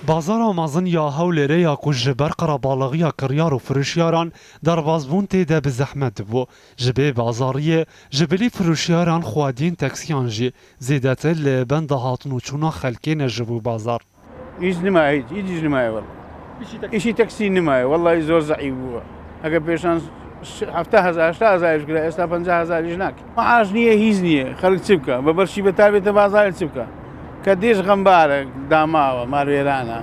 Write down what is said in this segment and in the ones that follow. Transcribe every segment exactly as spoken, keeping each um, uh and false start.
Bazara mezin ya Hewlêrê ya ku ji ber qerebalxiya kiryar û firûşyaran derbazbûn tê de bi zehmet dibû, ji bê bazariyê ji bilî firûşyaran xwediyên taksiyan jî zêdetir li benda hatin û çûna xelkê ne ji bo bazar. Îş nimaye, hiç, hiç îş nimaye walla. Îşî taksî. Îşî taksî nimaye, wallahî zor zeîf bû. Heke pêşan ş-, hefta hezar, heşta hezar îş kira, êsta penca hezar îş nake. Maaş niye, hîz niye. Xelk çi bike? Bi berşî beta bête bazarê çi bike? Kedê ji xembar e, damawa, malwêran e.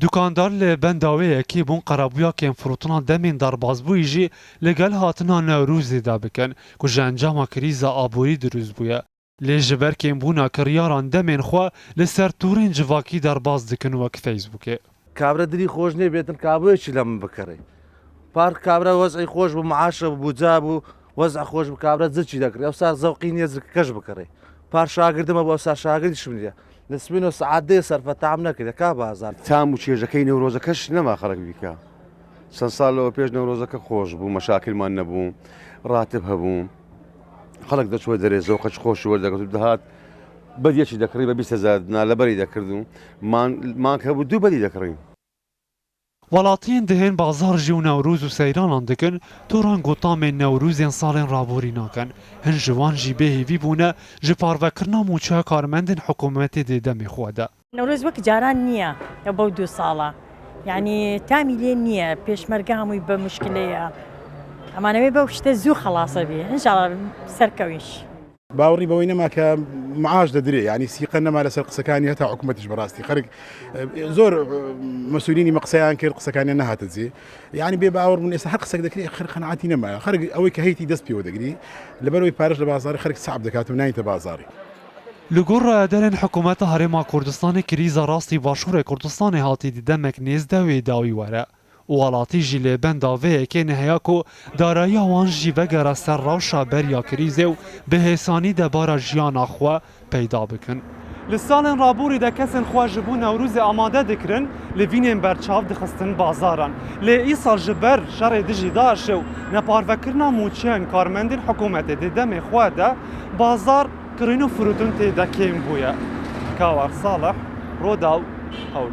Dukandar li benda wê yekê bûn qerebûya kêmfirotina demên derbazbûyî jî li gel hatina Newrozê de bikin, ku ji encama krîza aborî dirust bûye. Lê ji ber kêmbûna kiryaran demên xwe li ser torên civakî derbas dikin wek Facebookê. Kabre dilî xweş nê bêtin, kabûyekî lem bikirê. Par kabre wez'î xweş bû, maaş bû, ca bû, wez'a xweş bû, kabre zikî dekirê. Ew sar zewqî niye zikkeş bikirê. Par şagirdi me bû, ew sar şagirdiş min ye. Li sibîno saet dê serfe tam nekirê, ka bazar. Tam û çêjekey Newrozekeş nema xelk bîka. Çend sal lewe pêş Newrozeke xweş bû, meşakilman nebû, ratib hebû. Xelk deçû derê zewqeç xweş werdeketû dihat. Bediyekî dekirî be bîst hezar dinar li berî dekird û man, mank hebû du bedî dekirî. Welatiyên dihên bazar jî û Newroz û seyranan dikin, toran gotamên Newrozên salên raborî nakin. Hin ji wan jî bêhêvî bûne ji parvekirina mûçeya karmendên hikûmetê dê demê xwe de. Newroz wek caran niye ya bew du sala. Yani tamî lê niye, pêşmerge hemûyî be muşkile ye. Emanewê bew işte zû xelase bî. Înşallah serkewîş. باوەڕی بەوەی نەما کە معاش دەدرێ، یعنی سیقە نەما لەسەر قسەکانی هەتا حکوومەتیش بەڕاستی. خەرک، ئە، زۆر، ئە، مەسوولینی مە قسەیان کرد، قسەکانیان نەهاتە جێ. یعنی بێ باوەڕ بوون، ئێستا هەر قسەک دەکرێ، خەر قەناعەتی نەمایە. خەرک ئەوەی کە هەیتی دەست پێوە دەگری، لەبەرەوەی پارەش لە بازاری خەرک سەعب دەکات و ناینتە بازاری. Li gor rayedarên hikûmeta Herêma Kurdistanê krîza rastî Başûrê Kurdistanê hatî di demek nêz de wê dawî were. Welatî jî lê benda vê yekê ne heya ku darayiya wan jî vegere ser rewşa beriya krîzê û bi hêsanî debara jiyana xwe peyda bikin. Li salên raborî de kesên xwe ji bo Newrozê amade dikirin, lêvînên berçav dixistin bazaran. Lê îsal ji ber şerê dijî DAIŞê û neparvekirina mûçeyên karmendên hikûmetê di demê xwe de bazar kirîn û firûtin tê de kêm bûye. Kawar Salih, Rodaw, Hewlêr.